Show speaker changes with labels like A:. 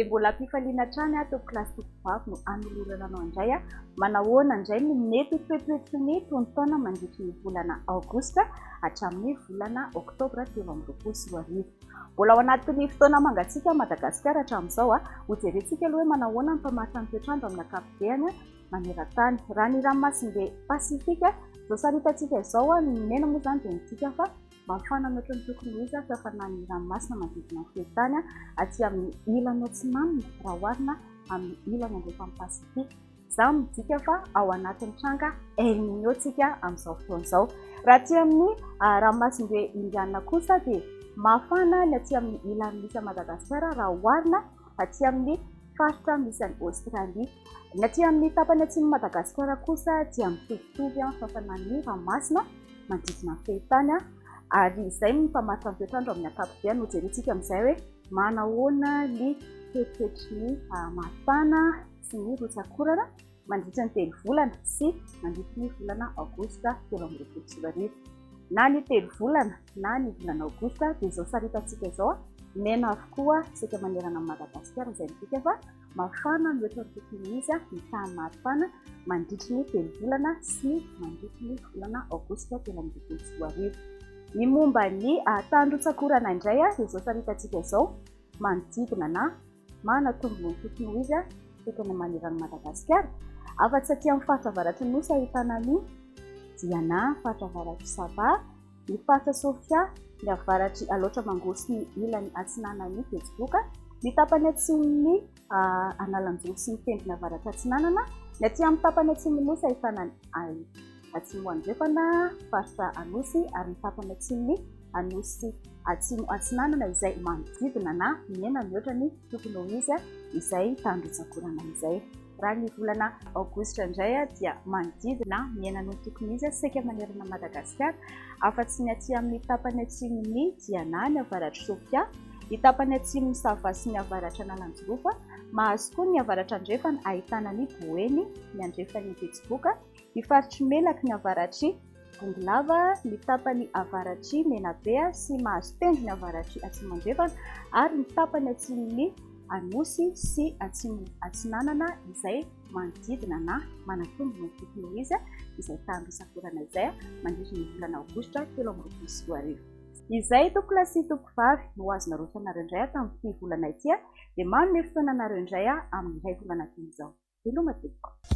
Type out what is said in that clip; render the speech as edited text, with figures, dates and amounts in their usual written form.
A: Dia mbola am-pifaliana hatrany aho tompokolahy sy tompokovavy no hanolorana anao indray manahoana indray ny mety ho toetoetry ny tonon-taona mandritry ny volana aogositra hatramin'ny volana oktobra 2023. Mbola ao anatin'ny fotoana mangatsiaka Madagasikara hatramin'izao. Hojerentsika aloha hoe manahoana ny mpamaritra ny toetr'andro amin'ny ankapobeny maneran-tany. Raha ny ranomasimbe Pasifika, izao sary hitantsika izao, ny mena moa izany dia midika fa mafana mihoatra ny tokony ho izy ny fihafanan'ny ranomasina manodidina ny fehin-tany aty amin'ny ilany atsinanana raha oharina amin'ny ilany andrefan'ny Pasifika. Izany midika fa ao anatin'ny tranga El Niño tsika amin'izao fotoana izao. Raha aty amin'ny ranomasimbe Indiana kosa dia mafana ny aty amin'ny ilany misy an'i Madagasikara raha oharina aty amin'ny faritra misy an'i Aostralia. Ny aty amin'ny tapany atsimon'i Madagasikara kosa dia mitovitovy amin'ny fafanan'ny ranomasina manodidina ny fehin-tany ary izay no mpamaritra ny toetr'andro amin'ny ankapobeny. Hojerentsika amin'izay hoe manahoana ny toetoetry ny maripana sy ny rotsak'orana mandritra ny telo volana sy mandritry ny volana aogositra 2023. Na ny telo volana na ny volana aogositra dia izao sary hitantsika izao, mena avokoa saika manerana an'i Madagasikara izay midika fa mafana mihoatra ny tokony ho izy ny tahan'ny maripana mandritry ny telo volana sy mandritry ny volana aogositra 2023. Ny momba ny tahan'ny rotsak'orana indray dia izao sary hitantsika izao, manodidina na Manatombo ny tokony ho izy teto any maneran'i Madagasikara, afa-tsy aty amin'ny faritra avaratry ny Nosy ahitana an'i Diana, faritra avaratr'i Sava, ny faritra Sofia, ny avaratr'i Alaotra Mangoro sy ny ilany atsinanan'i Betsiboka, ny tapany atsimon'i Analanjirofo sy ny tendrony avaratra atsinanana, ny aty amin'ny tapany atsimon'ny Nosy ahitana an'i Atsimo Andrefana, faritra Anosy ary ny tapany atsimon'i Anosy Atsimo Atsinanana izay manodidina na mihena mihoatra ny tokony ho izy izay tandrotsakorana izay. Raha ny volana aogositra indray dia manodidina mihena noho ny tokony ho izy saika manerana an'i Madagasikara afa-tsy ny aty amin'ny tapany atsimon'ny Diana, ny avaratr'i Sofia, ny tapany atsimon'i Sava sy ny avaratr'Analanjirofo. Mahazo koa ny avaratra andrefana ahitana an'i Boeny, ny andrefan'i Betsiboka, ny faritr'i Melaky, ny avaratr'i Bongolava, ny tapany avaratr'i Menabe sy mahazo tendrony avaratr'i Atsimo Andrefana ary ny tapany atsimon'i Anosy sy Atsimo Atsinanana izay manodidina na manatombo ny tokony ho izy izay tahan'ny rotsak'orana izay mandritra ny volana aogositra 2023. Izay tompokolahy sy tompokovavy no azo naroso anareo indray tamin'ity volana ity dia manome fotoana anareo indray amin'ny iray volana toy izao. Veloma tompoko.